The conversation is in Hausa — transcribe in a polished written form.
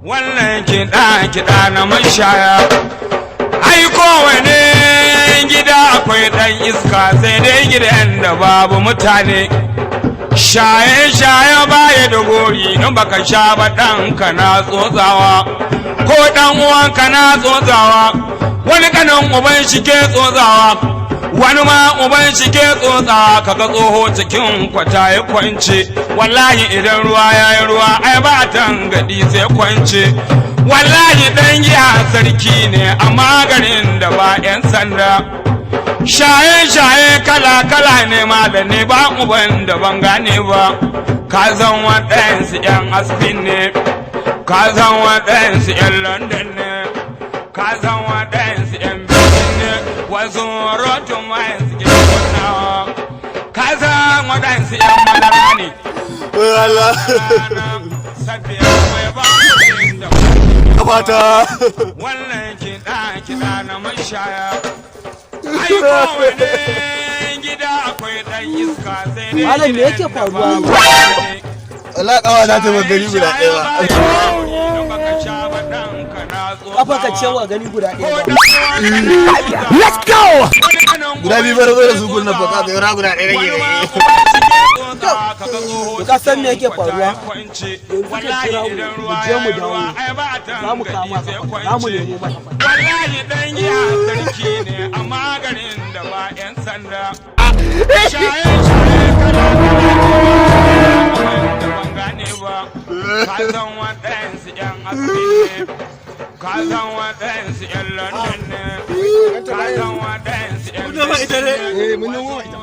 Wannan kiɗa kiɗa na mashaya. Ai kowane gida akwai ɗan iska, sai dai gidan da babu mutane. Shaye-shaye baya da gori, in baka sha ba ɗanka na tsotsawa, ko ɗan uwanka na tsotsawa, wani kanin uban shi ke tsotsawa, wani ma uban shi ke tsotsawa. Kaga tsoho cikin kwata ya kwance, wallahi idan ruwa ya yi ruwa ai ba tangadi sai kwance. Wallahi ɗan giya sarki ne amma garin da ba 'yan sanda. Shaye-shaye kala-kala ne ma da ne ba uban da ban gane ba. Ka san waɗansu 'yan asbin ne, ka san waɗansu 'yan London ne, ka san waɗansu 'yan Beijing ne, wasu rotun wayan suke kunnawa, ka san waɗansu 'yan madara ne. Wai Allah. Safiya mai ba kuɗin da Kafata. Wannan kiɗa kiɗa na mashaya. Ai kowane gida akwai ɗan iska, sai dai Malam, me yake gidan da faruwa? babu mutane. Allah, kawa na ta gani guda ɗaya ba. Kafa ka cewa gani guda ɗaya ba. Let's go! Guda biyu bar zo da su gurin baka bai ra guda ɗaya rage. To, ka san me yake faruwa? Yanzu ka kira mu, mu je mu dawo. Za mu kama kafa, za mu nemo mata. Wallahi dan giya sarki ne amma garin da ba 'yan sanda. Shaye-shaye kala kala ne da ban gane ba. Ka san waɗansu 'yan asibiti ne, ka san waɗansu 'yan London ne, ka san waɗansu 'yan Eh, mun nemo ita.